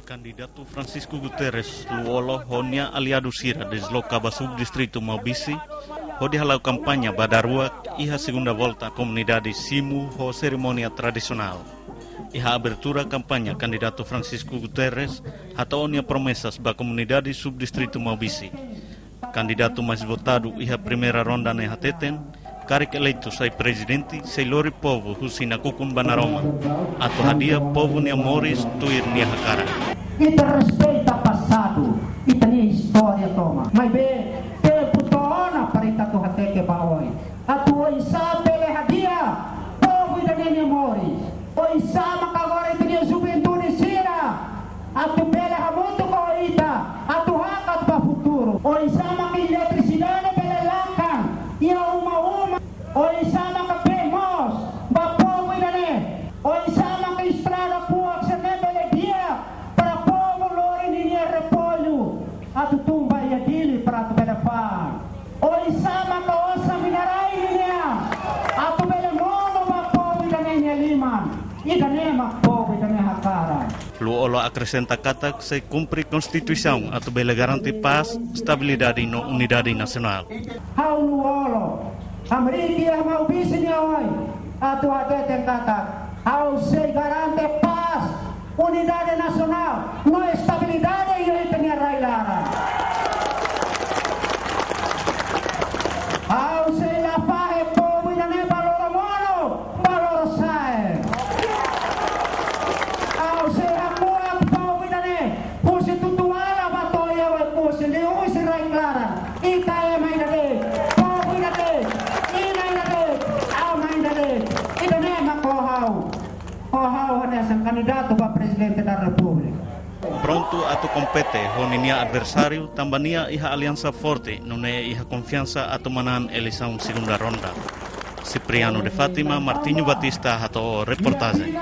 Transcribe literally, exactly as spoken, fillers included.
Kandidatu Francisco Guterres Lú-Olo ho nia aliadu sira desloka ba subdistritu Maubisse, hodi hala'o kampaña ba daruak iha segunda volta komunidade simu ho serimónia tradisionál. Iha abertura kampaña, kandidatu Francisco Guterres hato'o nia promesas ba komunidade subdistritu Maubisse. Kandidatu mais votadu iha primeira ronda ne'e hateten, karik eleitu sai prezidente, sei lori povu husi nakukun ba naroman, atu hadi'a povu nia moris tuir nia hakarak. Ita respeita pasadu, ita-nia istória tomak. Maibé, tempu to'o ona para ita atu hateke ba oin. Atu oinsá bele hadi'a povu ida-ne'e nia moris. Oinsá maka agora ita-nia juventude sira atu bele hamutuk ho ita, atu hakat ba futuru. Oinsá maka eletrisidade bele lakan iha uma-uma. Oinsá maka bee moos ba povu ida-ne'e. Oinsá maka estrada kuak sira-ne'e bele di'ak para povu lori ninia repollu atu tun ba iha Dili para atu bele fa'an. Oinsá maka osan mina-rai nian atu bele monu ba povu ida-ne'e nia liman. Ida-ne'e mak povu ida-ne'e hakarak. Lú-Olo akresenta katak sei kumpre konstituisaun atu bele garante pás, estabilidade no unidade nasionál. Ha'u Lú-Olo, hamriik iha Maubisse nia oin, atu hateten katak ha'u sei garante pás, unidade nasionál no estabilidade iha ita-nia rai-laran. Ha'u sei la fahe povu ida-ne'e ba loromonu, ba lorosa'e. Ha'u sei hakuak povu ida-ne'e husi Tutuala ba to'o iha Oekusi, liuhusi rai-klaran. Ita ema ida de'it, povu ida de'it, inan ida de'it, aman ida de'it. Ida-ne'e mak ho ha'u. Ho ha'u hanesan kandidatu ba Prezidente da Repúblika. Prontu atu kompete ho ninia adversáriu, tanba nia iha aliansa forte, nune'e iha konfiansa atu manán eleisaun segunda ronda. Cipriano de Fátima, Martinho Batista, hato'o reportajen.